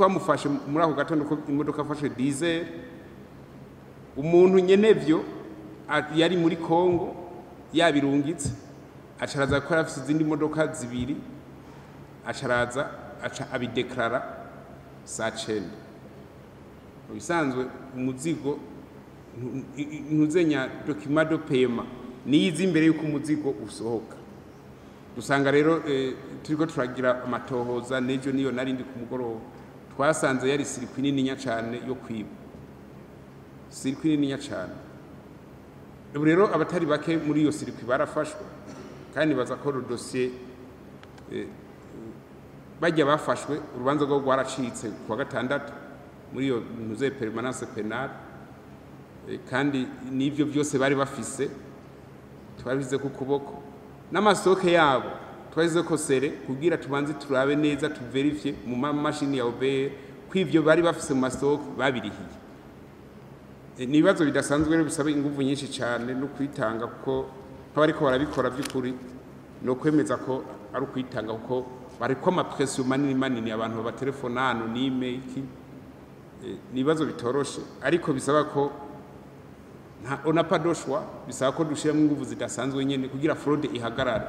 Twamufashe muri ako gatondo ko imodoka afashwe 10h. Umuntu nyenevyo yari muri Kongo yabirungitse, acaraza ko afise izindi modoka zibiri, acaraza aca abideklara saa 9. Mu bisanzwe umuzigo ntuzenya document de paiement niyiza imbere yuko umuzigo usohoka. Dusanga rero turiko turagira amatohoza n'ejo, niyo narindi ku mugoroba, twasanze yari circuit nininya cane yo kwiba, circuit nininya cane. Ubu rero abatari bake muri iyo circuit barafashwe, kandi baza ko dossier bajya bafashwe, urubanza rwo rwaracitse kuwa gatandatu muri iyo ntuze permanence pénale. Kandi n'ibyo byose bari bafise twabize ku kuboko n'ama stocks yabo, twabize ko scellé kugira tubanze turabe neza, tuverifye mu mamashini ya OBR ko ivyo bari bafise mu ma stocks babirihiye. Ni ibibazo bidasanzwe rero bisaba inguvu nyinshi cyane no kwitanga, kuko nk'abariko barabikora by'ukuri no kwemeza ko ari ukwitanga, kuko bariko ama pressions manini manini, abantu babatelefona anonyme iki. Ni ibibazo bitoroshe, ariko bisaba ko nta on n'a pas de choix, bisaba ko dushiramo inguvu zidasanzwe nyene kugira fraude ihagarare,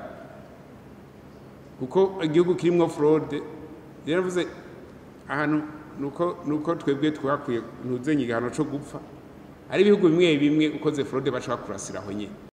kuko igihugu kirimwo fraude rero vuze ahantu nuko twebwe twakwiye ntuzenye igihano co gupfa. Ari ibihugu bimwe bimwe ukoze fraude baca bakurasira aho nyene.